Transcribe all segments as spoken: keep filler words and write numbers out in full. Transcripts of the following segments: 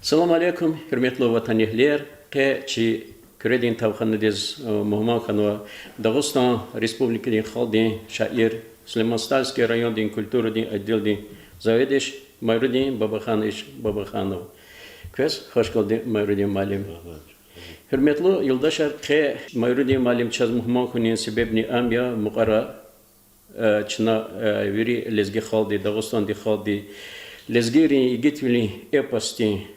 Салам алейкум, гьуьрметлу ватанэгьлияр! Къе чи Куьредин тавханадиз мугьман хьанва Дагъустан Республикадин халкьдин шаир, Сулейман-Стальский райондин культурадин отделдин заведующий Майрудин Бабаханович Бабаханов. Квез хош гелди, Майрудин муаллим. Гьуьрметлу юлдашар, къе Майрудин муаллим чаз мугьман хьунин себебни ам я: мукьвара чна, вири лезги халкьди, Дагъустандин халкьди, лезгийрин игитвилин эпосдин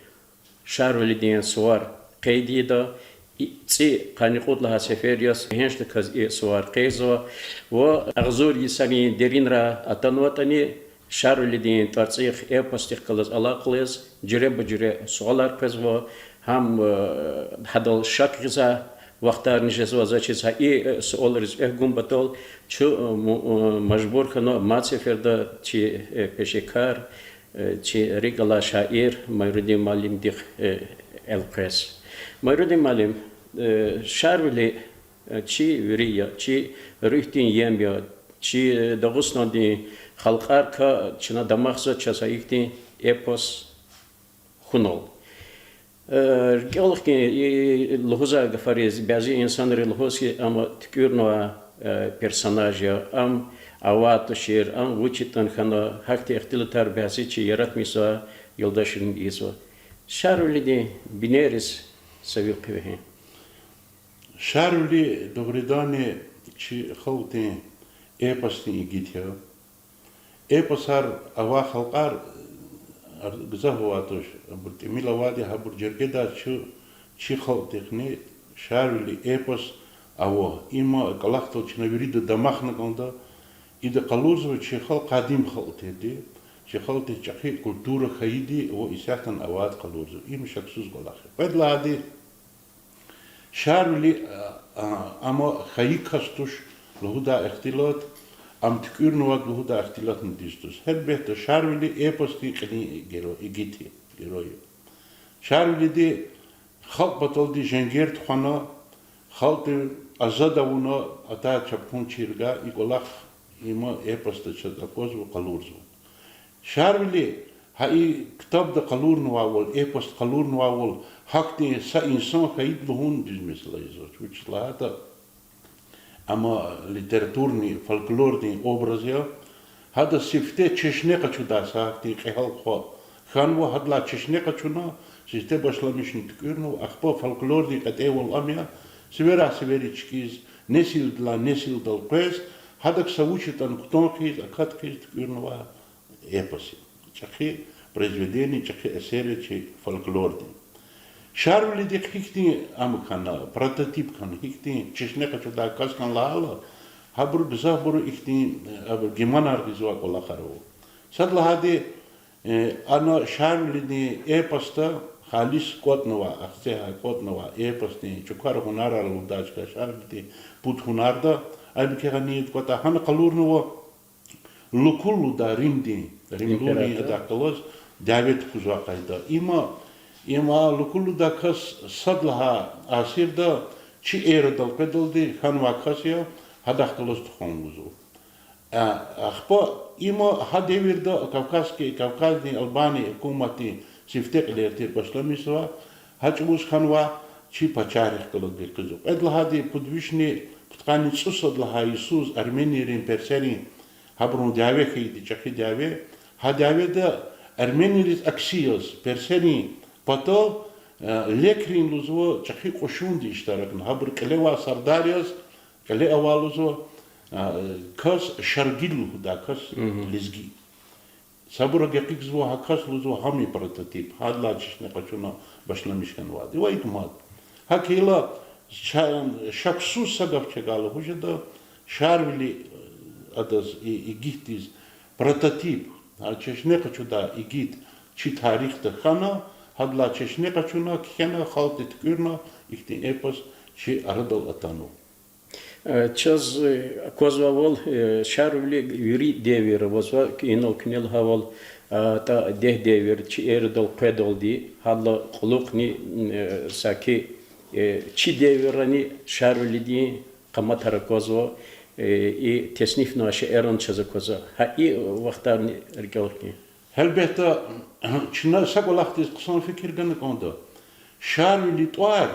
Шарвилидин сувар къейд ийида, цӀи къанни кьуд лагьай сефер яз гьи чкадаказ и сувар къейдзава ва агъзур йисарин деринра атанватӀани, Шарвилидин тӀварцӀихъ, эпосдихъ галаз алакъалу яз жуьреба-жуьре суалар къвезва, гьам гьадал шак гъизвай вахтарни жезва. Заз чиз, гьа и суалриз экв гун патал чун мажбур хьанва мад сеферда чи пешекар, чи рикӀ алай шаир Майрудин муаллимдихъ элкъвез. Майрудин муаллим, Шарвили чи вири я, чи руьгьдин ем я, чи Дагъустандин халкьарикай чна дамахзава чаз гьа ихьтин эпос хьунал. РикӀел хкин, и лугьузвай гафариз, бязи инсанри лугьуз хьи, ам туькӀуьрнавай персонаж я, ам авай тушир, ам вуч ятӀани хьана, гьахьтин ихтилатар бязи чи яратмишзавай юлдашрини ийизва. Шарвилидин бинериз са вил хъивегьин. Шарвили дугъриданни чи халкьдин эпосдин игит я. Эпосар авай халкьар гзаф авай туш, абур тӀимил авайди, гьабур жергедай чу, чи халкьдихъни Шарвили эпос ава. Има кӀвалахдал чна вирида дамахна кӀанда. Ида къалурзава чи халкь къадим халкь тирди, чи халкьдиз чӀехи культура хьайиди ва исятдани авайди къалурзава. Им шаксуз кӀвалах я. Кьвед лагьайди, Шарвили, ам хьайи кас туш лугьудай ихтилат, ам туькӀуьрнавайди лугьудай ихтилатни дуьз туш. Гьелбетда, Шарвили эпосдин кьилин геро-, игит я, герой я. Шарвилиди халкь паталди женгер тухвана, халкьдив азад авуна атай чапхунчийрикай и кӀвалах има эпосда чаз аквазва, къалурзава. Шарвили гьа и ктабда къалурнавайвал, эпосда къалурнавайвал, гьахьтин са инсан хьайиди лугьун дуьз месэла ийизва. Вучиз лагьайтӀа ам литературный, фольклордин образ я. Гьада сифте чешне къачудай са гьахьтин кьегьал хва хьанва, гьадалай чешне къачуна, сифте башламишна туькӀуьрнава, ахпа фольклордин кьетӀенвал ам я, сивера-сивери чкӀиз, несилдилай несилдал къвез, гьадак са вуч ятӀани кутан хьиз, акат хьиз туькӀуьрнавай эпос я. ЧӀехи произведение, чӀехи эсер я чи фольклордин. Шарвилидихъ гьихьтин ам хьана, прототип хьана, гьихьтин чешне къачудай кас хьана лагьайла, гьабуру гзафбуру ихьтин, абур гиманар гъизвай кӀвалахар ава. Сад лагьайди, ана Шарвилидин эпосда халис кӀватӀнавай, ахцегьай кӀватӀнавай эпосдин чукар гьунарар лугьудай чка Шарвилидин пуд гьунарда, Айбикегъаниеда кӀватӀай, гьана къалурнава Лукул лугьудай Римдин, римлуйрин, император, адахъ галаз дяве тухузвай къайда. Има, има Лукул лугьудай кас сад лагьай асирда чи эрадал къведалди хьанвай кас я, гьадахъ галаз тухун лугьузва. Ахпа има гьа девирда Кавказский, Кавказдин Албани гьукуматдин сифте кьилер тир башламишзава, гьа чӀавуз хьанва, чи пачагьрихъ галаз гекъигзава. Кьвед лагьайди, пудвишни пудкъанни цӀусад лагьай йисуз арменийрин, персерин, гьабурун дяве хьайиди, чӀехи дяве, гьа дяведа арменийриз акси яз, персерин патал, лекрин лугьузва чӀехи кьушунди иштиракна, гьабуру кьиле авай сардар яз, кьиле авай лугьузва кас, Шаргил лугьудай кас, лезги. Сабура гекъигзава гьа кас, лугьузва, гьам я прототип, гьадалай чешне къачуна башламиш хьанвайди. Ва икӀ мад. ГьакӀ хьайила, шаксуз са гаф чавай лугьуз жеда, Шарвили, адаз, и игитдиз прототип, гьа чешне къачудай игит чи тарихда хьана, гьадалай чешне къачуна, кхьена, халкьди туькӀуьрна, ихьтин эпос чи арадал атанва. Чаз аквазвайвал, Шарвили вири девирра авазва, инал куьне лагьайвал, атӀа дегь девир, чи эрадал къведалди, гьадалай кьулухъни саки чи девиррани Шарвилидин къаматар аквазва, и теснифнавай шейэрни чаз аквазва. Гьа и вахтарни рикӀел хкин. Гьелбетда, чна са кӀвалахдиз хъсан фикир гана кӀанда. Шарвили тӀвар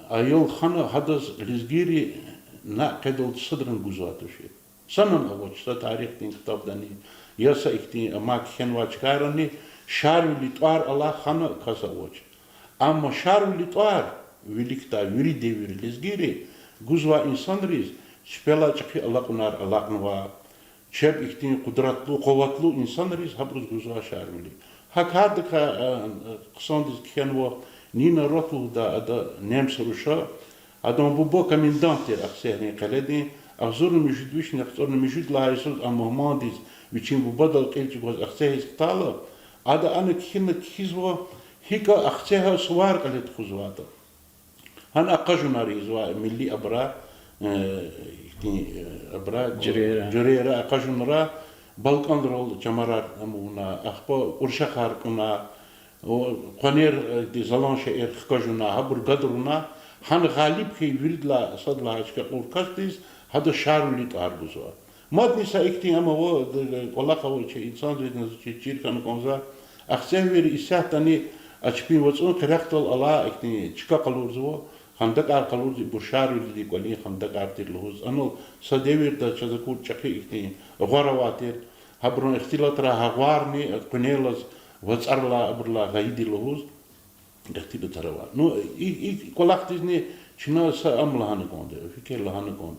аял хана гьадаз лезгийри накь къведалди садрани гузвай тушир. Санани авач са тарихдин ктабдани, я са ихьтин амай кхьенвай чкайрани Шарвили тӀвар алай хана кас авач. Амма Шарвили тӀвар виликдай вири девирда лезгийри гузвай инсанриз, сифте алай чӀехи алакьунар алакьнавай, чеб ихьтин къудратлу, къуватлу инсанриз гьабуруз гузвай Шарвили. Гьа кардикай, а, хъсандиз кхьенва Нина Рот лугьудай, ада немс руша, адан буба комендант тир Ахцегьрин къеледин, агъзурни муьжуьд вишни яхцӀурни муьжуьд лагьай йисуз а мугьмандиз вичин бубадал кьил чӀугваз Ахцегьиз хтайла, ада ана кхьина кхьизва, гьикӀа Ахцегьа сувар кьиле тухузвайтӀа. Гьана акъажунар ийизвай милли абра, э, ихьтин, э, абра, жуьрейра, жуьрейра акъажунра, балкӀанрал чамарар амуна, ахпа кӀуршахар кьуна, къванерди залан шейэр хкажуна, гьабур гадруна, гьана гъалиб хьайи виридалай сад лагьай чка кьур касдиз гьада Шарвили тӀвар гузва. Мадни са ихьтин ам ава, кӀвалах ава чи инсанризни, чи чир хьана кӀанзава. Ахцегьвийри исятдани а чпин вацӀун къерехдал алай ихьтин чка къалурзава, хандакӀар къалурзава, ибур Шарвилидин кӀвалин хандакӀар тир лугьуз. Анал са девирда чаз акур чӀехи ихьтин гъвар авай тир, гьабурун ихтилатрай гьа гъварни къуьнелаз, вацӀарилай, абурулай гъайиди лугьуз ихтилатар авай. Ну, и, и кӀвалахдизни чна са ам лагьана кӀанда, фикир лагьана кӀанда.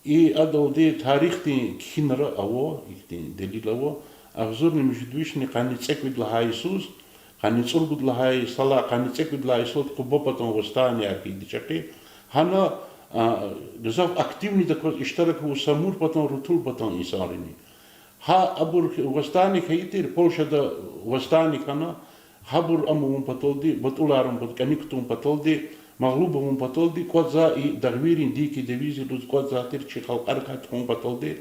И адалди тарихдин кхьинра ава, ихьтин делил ава, агъзурни муьжуьд вишни къанни цӀекӀуьд лагьай йисуз, къанни цӀуругуд лагьай йисалай, къанни цӀекӀуьд лагьай йисуз Къуба патан восстанияяр хьайиди чӀехи, гьана, а, гзаф активнидаказ иштирак авур Самур патан, Рутул патан инсанрини. Гьа абур восстание хьайи тир, Польшада восстание хьана, гьабур ам авун паталди, батӀулар авун пат-, кӀаник кутун паталди, магълуб авун паталди кӀватӀзавай и дагъвийрин дикий дивизия лугьуз кӀватӀзавай тир чи халкьарикай тухун паталди,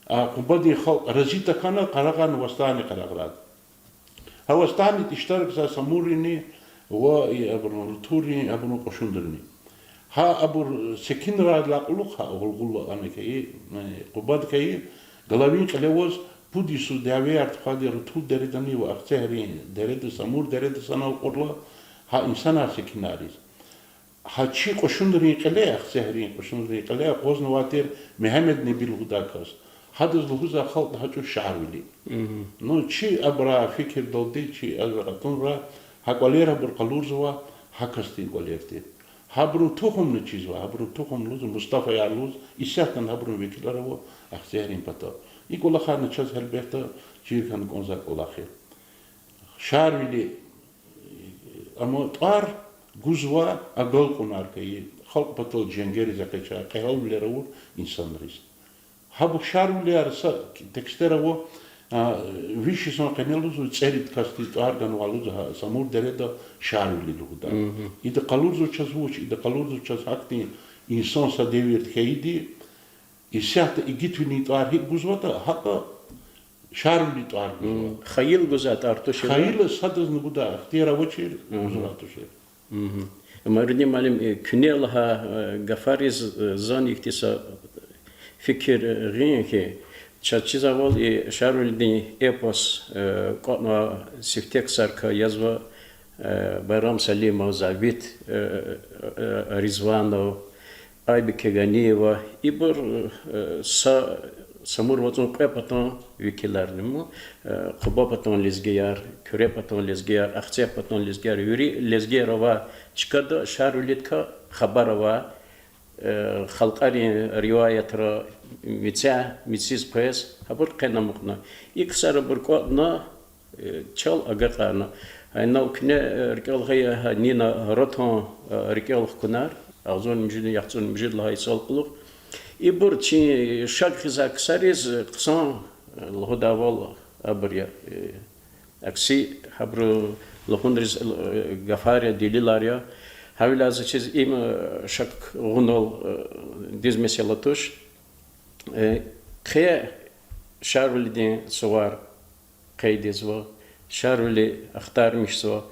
а, Къубадин халкь рази тахьана, къарагъарна восстание къарагърай. Гьа восстаниеда иштиракзавай Самуррини ва и абурун, Рутулрин, абурун кьушунрини. Гьа абур секинрайдалай кьулухъ гьа гъулгъула ана хьайи, э, Къубад хьайи, Галавин кьиле аваз пуд йисуз дявеяр тухвайди Рутул дередани ва Ахцегьрин дереда, Самур дереда санал кьурла, гьа инсанар секинарзава. Гьа чи кьушунрин кьиле, Ахцегьрин кьушунрин кьиле акъвазнавай тир Мегьамед-Неби лугьудай кас. Гьадаз лугьузва халкьди гьа чӀавуз Шарвили. Ну, чи абурай фикирдалди, чи абурай кьатӀунрай, гьа кӀвалер абур къалурзава гьа касдин кӀвалер тир. Гьабурун тухумни чизва, гьабурун тухум лугьуз, Мустафаяр лугьуз, исятдани гьабурун векилар ава Ахцегьрин патав. И кӀвалахарни чаз гьелбетда чир хьана кӀанзавай кӀвалах я. Шарвили, амма тӀвар гузва агалкьунар хьайи, халкь патал женгериз экъечӀай, кьегьалвилер авур инсанриз. Гьабур Шарвилияр са текстер ава, а, виш йисан къене лугьузва цӀерид касдиз тӀвар ганвай лугьузва, гьа Самур дереда Шарвили лугьудай. Ида къалурзава чаз вуч, ида къалурзава чаз гьахьтин инсан са девирда хьайиди, исятда игитвилин тӀвар гьикӀ гузватӀа, гьакӀа Шарвили тӀвар гузва. Хайил гузвай тӀвар тушир. Хайила садазни гудай ихтияр авачир гузвай тушир. Майрудин муаллим, э, куьне лагьай, э, гафариз, э, зани ихьтин са фикир, э, гъин хьи, чаз чизвайвал, и Шарвилидин эпос, э, кӀватӀнавай сифте ксарикай язва, э, Байрам Салимов Завид, э, э, Ризванов, Айбике Ганиева, ибур, э, са Самур вацӀун кьве патан векиларни, э, Къуба патан лезгияр, Куьре патан лезгияр, Ахцегь патан лезгияр, вири лезгияр авай чкада Шарвилидикай хабар авай, э, халкьарин риваятра мецяй, мециз къвез, гьабур къен амукьна. И ксар абур кӀватӀна, э, чал агакьарна. Инал куьне, э, рикӀел гъайи гьа Нина Ротан, э, рикӀел хкунар, агъзурни муьжуьд, яхцӀурни муьжуьд лагьай йисалай кьулухъ. Ибур чи шак гъизвай ксариз, э, хъсан, э, лугьудайвал абур я, э, акси гьабурун лугьунриз, э, гафар я, делилар я. Гьавиляй заз чиз им, э, шак гъунал, э, дуьз месэла туш. Э, къе Шарвилидин сувар къейд ийизва, Шарвили ахтармишзава.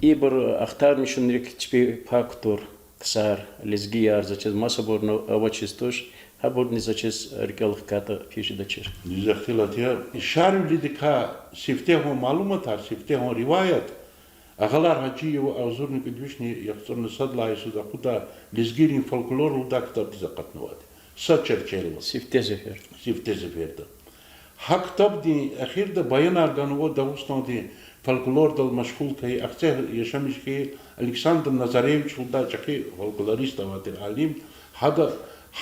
Ибур ахтармишунрик чпи пак кутур. Ксар, лезгияр, за чиз масабурни авачиз туш, гьабурни за чиз рикӀел хкатӀа физ жедачир. Дуьз ихтилат я. Шарвилидикай сифтегьан малуматар, сифтегьан риваят Агъалар Гьажиева агъзурни кӀуьд вишни яхцӀурни сад лагьай йисуз акъудай Лезгийрин фольклор лугьудай ктабдиз акъатнавайди. Са черчелла. Сифте сефер. Сифте сеферда. Гьа ктабдин эхирда баянар ганва Дагъустандин фольклордал машгъул хьайи, Ахцегь яшамиш хьайи Александр Назаревич лугьудай чӀехи фольклорист авай тир алим. Гьада,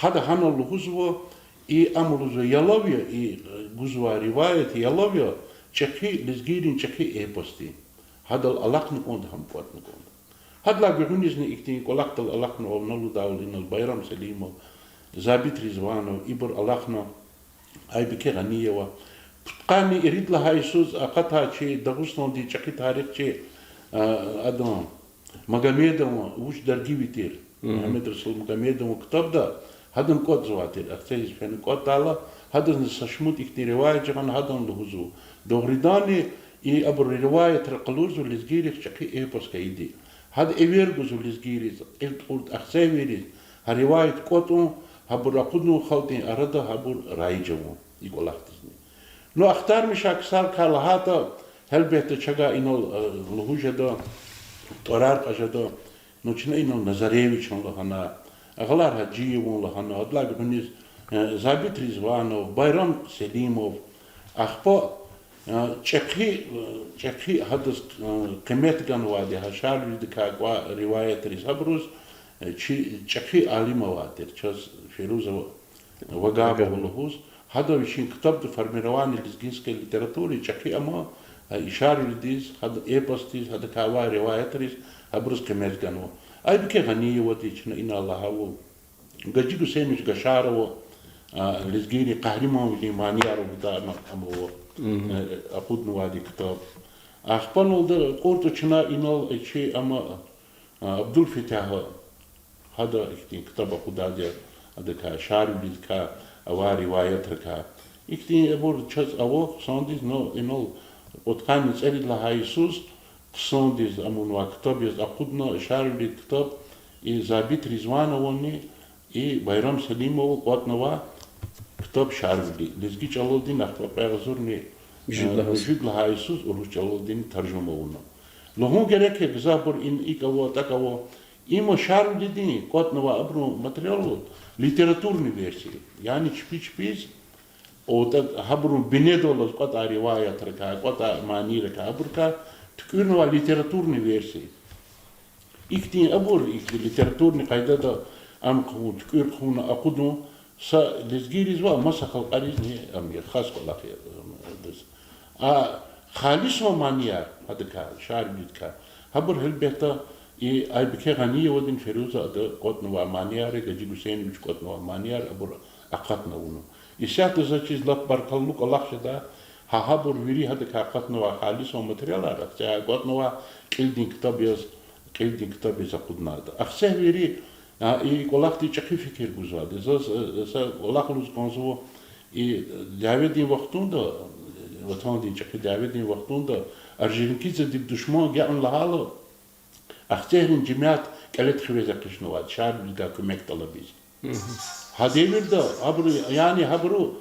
гьада гьана лугьузва, и ам лугьузва ялав я, и гузвай риваят ялав я, чӀехи, лезгийрин чӀехи эпосдин. Гьадал алахъна кӀанда, гьам кӀватӀна кӀанда. Гьадалай гуьгъуьнизни ихьтин кӀвалахдал алахънавал, вуна лугьудайвал, инал Байрам Селимов, Забит Ризванов, ибур алахъна, Айбике Гъаниева. Пудкъанни ирид лагьай йисуз акъатай чи Дагъустандин чӀехи тарихчи, а, адан, Магомедован Вуч дарги ви тир? Мгьамедрасул Магомедован ктабда гьадан кӀватӀзавай тир, Ахцегьиз фена кӀватӀдайла, гьадазни са шумуд ихьтин риваят жагъана, гьадан лугьузва. Дугъриданни, и абурун риваятра къалурзава лезгийрихъ чӀехи эпос хьайиди. Гьада эвер гузва лезгийриз, кьил тӀурд ахцегьвийриз, гьа риваят кӀватӀун, гьабур акъудун, халкьдин арада гьабур раиж авун и кӀвалахдизни. Ну, ахтармишай ксарикай лагьайтӀа, гьелбетда, чавай инал, э, лугьуз жеда, тӀварар кьаз жеда, ну, чна инал Назаревичан лагьана, Агъалар Гьажиеван лагьана, гьадалай гуьгъуьниз, э, Забит Ризванов, Байрам Селимов, ахпа, э, чӀехи, э, чӀехи гьадаз, э, къимет ганвайди, гьа Шарвилидикай кӀвай риваятриз, гьабуруз, э, чи чӀехи алим авай тир, чаз Феруза Вагабова лугьуз, гьада вичин ктабда Формирование лезгинской литературы чӀехи ама, э, и Шарвилидиз, гьада эпосдиз, гьадакай авай риваятриз, гьабуруз къимет ганва. Айбике Гъаниевади чна инал лагьайвал, Гажи Гусейнович Гашарова, а, лезгийрин къагьриманвилин манияр лугьудай ама, ама ава, э, акъуднавайди ктаб. Ахпаналди кьуртӀа чна инал чи ама, а, Абдулфетягьа, гьада ихьтин ктаб акъудайди я, адакай, Шарвилидикай авай риваятрикай. Ихьтин абур чаз ава хъсандиз, но инал кьудкъанни цӀерид лагьай йисуз хъсандиз амунвай ктаб яз акъудна Шарвилидин ктаб, и Забит Ризвановани, и Байрам Селимова кӀватӀнавай ктаб Шарвили. Лезги чӀалалдини ахпа кьве агъзурни, э, муьжуьд лагьай йисуз урус чӀалалдини таржума авуна. Лугьун герек я, гзафбур ина икӀ ава, тӀакӀ ава. Има Шарвилидин кӀватӀнавай абурун материалрин литературный версия. Яни чпи-чпиз, отӀа гьабурун бинедаллаз кӀватӀай риваятрикай, кӀватӀай манийрикай, абурукай туькӀуьрнавай литературный версия. Ихьтин абур, ихьтин литературный къайдада ам хъувун, туькӀуьр хъувуна акъудун, са лезгийризва, маса халкьаризни ам я, хас кӀвалах я, ам, даз. А халисан манияр гьадакай, Шарвилидикай, гьабур гьелбетда, и Айбике Гъаниевадин, Феруза, ада кӀватӀнавай манияр, Гажи Гусейнович кӀватӀнавай манияр, абур акъатна авуна. Исятда заз чиз лап баркаллу кӀвалах жеда, гьа гьабур вири гьадакай акъатнавай халисан материалар, ахцегьай кӀватӀнавай кьилдин ктаб яз, кьилдин ктаб яз акъуднавайда. Ахцегьвийри, а, и кӀвалахдиз чӀехи фикир гузвайди. Заз, э, са кӀвалах лугьуз кӀанзава, и дяведин вахтунда, Ватандин чӀехи дяведин вахтунда, Орджоникидзеди душман гегьенин лагьайла, ахцегьрин жемят кӀелед хивез экъичнавайди, Шарвилидикай куьмек тӀалабиз. Гьа девирда абуру, яни гьабуру,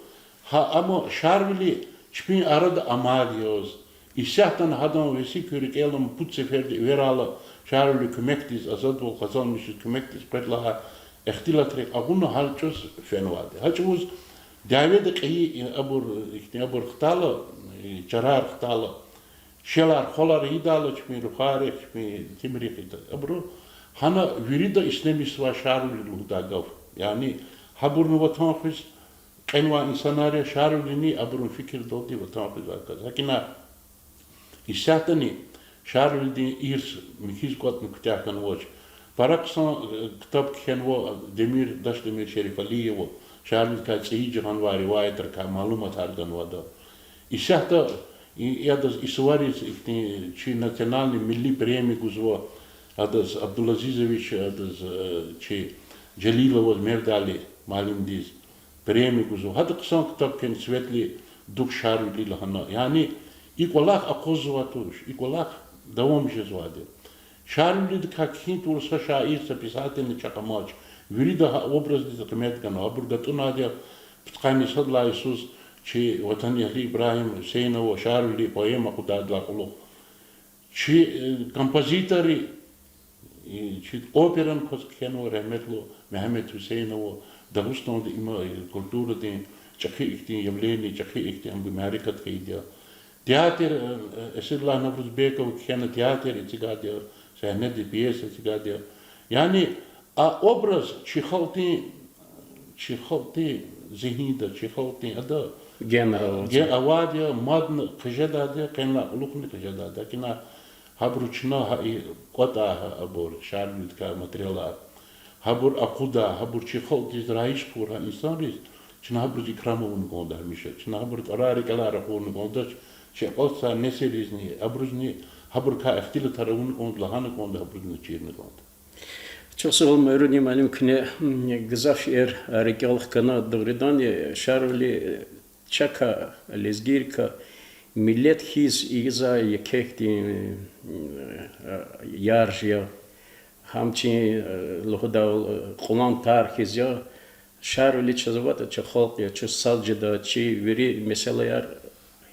гьа ама Шарвили чпин арада амайди яз, исятдани гьадан веси куь рикӀел алама, пуд сеферда эверайла Шарвили куьмекдиз, азадвал къазанмишиз куьмекдиз къвед лагьай ихтилатрихъ агъуна гьа чӀавуз фенвайди. Гьа чӀавуз дяведа кьейи абур, ихьтин абур хтайла, чарар хтайла, шелар-хвалар ийидайла чпин рухвайрихъ, чпин тимрихъ ийида. Абуру гьана вирида ишлемишзавай Шарвили лугьудай гаф. Яни гьабурни ватан хуьз кьенвай инсанар я, Шарвилини абурун фикирдалди ватан хуьзвай кас. ГьакӀ ина исятдани Шарвилидин ирс михьиз кӀватӀна куьтягь хьанвач. Пара хъсан, э, ктаб кхьенва Демир, Дашдемир Шерифалиева, Шарвилидикай цӀийи жагъанвай риваятрикай малуматар ганвайда. Исятда и-, адаз и сувариз ихьтин чи национальный, милли премия гузва адаз, Абдулазизович, адаз, э, чи Жалиловаз, Мердали муаллимдиз премия гузва. Гьада хъсан ктаб кхьена, Светлый дух Шарвили лагьана. Яни и кӀвалах акъваззавай туш, и кӀвалах давам жезвайди. Шарвилидикай кхьин тавур са шаир, са писательни чахъ амач. Вирида гьа образдиз къимет гана. Абур гатӀунайди я пудкъанни сад лагьай йисуз чи ватанэгьли Ибрагьим Гьуьсейнова Шарвили поэма акъудайдалай кьулухъ. Чи, э, композиторри, э, чи операни кваз кхьенва рагьметлу Мегьамед Гьуьсейнова, Дагъустанда има, э, культурадин чӀехи ихьтин явление, чӀехи ихьтин ам мярекат хьайиди я. Театр, э, э, Эсидуллагь Наврузбекова кхьена театр эцигайди я, сегьнеда пьеса эцигайди я. Яни а образ чи халкьдин, чи халкьдин зигьинда, чи халкьдин ада, гена, э, ава, ген авайди я, мадни хъжедайди я, къенлай кьулухъни хъжедайди я. Гьакӏ ина гьабуру чна гьа и кӀватӀай гьа абур, Шарвилидикай материалар, гьабур акъудай, гьабур чи халкьдиз раиж хьурай инсанриз, чна гьабуруз икрам авуна кӀанда гьамиша, чна гьабурун тӀварар, рикӀелай ракъурна кӀандач, чи акьалтзавай несилризни, абурузни гьабурукай ихтилатар авуна кӀанда, лагьана кӀанда, гьабурузни чирна кӀанда. Чухсагъул, Майрудин муаллим, куьне, м, гзаф шейэр рикӀел хкана. Дугъриданни, Шарвили, э, чакай, лезгийрикай миллет хьиз ийизвай еке ихьтин, м, э, ярж я. Гьамчин, э, лугьудайвал, э, кьулан тар хьиз я. Шарвили чаз аватӀа, чи халкь я, чун сад жеда, чи вири месэлаяр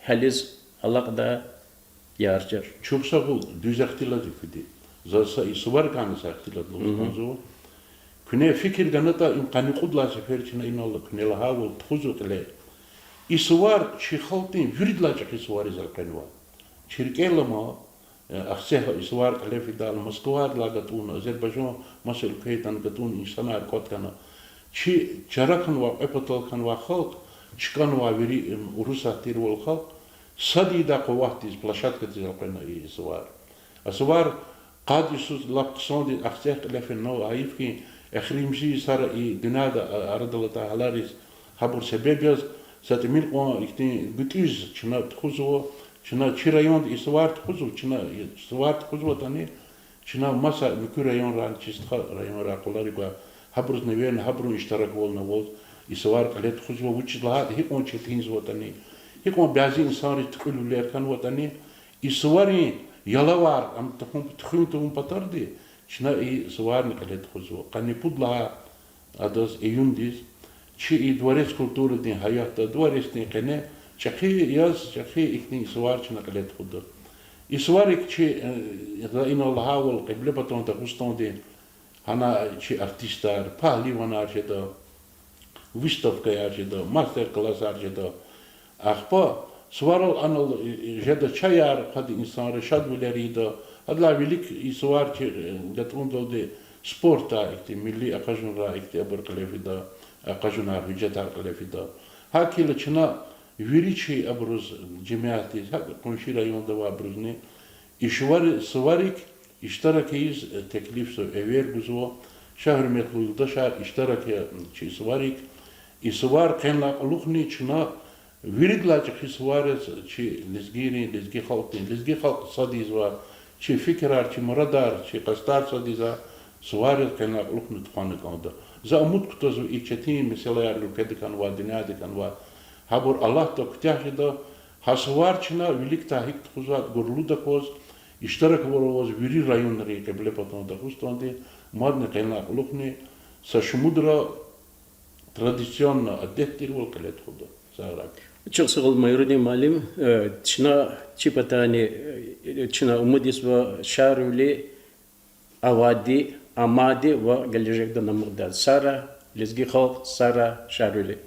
гьялиз алакьдай ярж я. Чухсагъул, дуьз ихтилат я куьди. Заз са и суварикай са ихтилат лугьуз кӀанзава. Куьне фикир ганатӀа, им къанни кьуд лагьай сефер чна инал куьне лагьайвал тухузва кьиле. И сувар чи халкьдин виридалай чӀехи сувариз элкъвенва. Чи рикӀел алама, э, Ахцегьа и сувар кьиле фидайла, Москвадилай гатӀунна, Азербайжан маса уьлквейрилай гатӀунна инсанар кӀватӀ хьана. Чи чара хьанвай, кьве патал хьанвай халкь, чкӀанвай вири, м, Урусат тирвал халкь, сад ийидай къуватдиз, площадкадиз элкъвена и сувар. А сувар къад йисуз лап хъсандиз Ахцегь кьиле фенва, гьайиф хьи, эхиримжи йисара и дуьньяда а-, арадал атай гьалариз гьабур себеб яз, са тӀимил кьван ихьтин гуьтӀуьз чна тухузва, чна чи районда и сувар тухузва, чна и сувар тухузватӀани, чна маса муькуь районрай, чи стха районрай къуларик квай, гьабуруз, наверно, гьабурун иштираквални аваз и сувар кьиле тухузва, вучиз лагьайтӀа гьикьван четинзаватӀани, гьикьван бязи инсанриз туькьуьлвилер хьанватӀани, и суварин ялавар, ам тухун, тухун тавун патарди, чна и суварни кьиле тухузва. Къанни пуд лагьай адаз, июндиз, чи и Дворец культурыдин гьаятда, дворецдин къене, чӀехи яз, чӀехи ихьтин сувар чна кьиле тухуда. И суварик чи, э, за инал лагьайвал, Кьиблепатан Дагъустандин гьана чи артистар, пагьливанар жеда, выставкаяр жеда, мастер-классар жеда. Ахпа суварал анал, э, э, жеда чаяр, къведа инсанри, шадвилер ийида. Гьадалай вилик и сувар чи, э, гатӀундалди спортдай ихьтин, милли акъажунрай ихьтин абур кьиле фида, акъажунар, гьуьжетар кьиле фида. ГьакӀ хьайила чна вири чи абуруз, жемятдиз, гьакӀ къунши районда авайбурузни и шувар-, суварик иштирак ийиз, э, теклифзава, эвер гузва. Ша, гьуьрметлу юлдашар, иштирак ая чи суварик. И сувар къенлай кьулухъни чна виридалай чӀехи сувар яз чи лезгийрин, лезги халкьдин, лезги халкь сад ийизвай, чи фикирар, чи мурадар, чи къастар сад ийизвай сувар яз къенлай кьулухъни тухвана кӀанда. За умуд кутазва, и четин месэлаяр уьлкведа хьанвай, дуьньяда хьанвай, гьабур алатда, куьтягь жеда, гьа сувар чна виликдай гьикӀ тухузватӀа гурлудаказ, иштираквал аваз вири районрин Кьиблепатан Дагъустандин, мадни къенлай кьулухъни са шумудра традиционно адет тирвал кьиле тухуда. Сагърай. Чухсагъул, Майрудин муаллим, э, чна чи патани, э, чна умуд ийизва Шарвили авайди, амайди ва гележегда намукьдайди. Сагърай лезги халкь, сагърай Шарвили.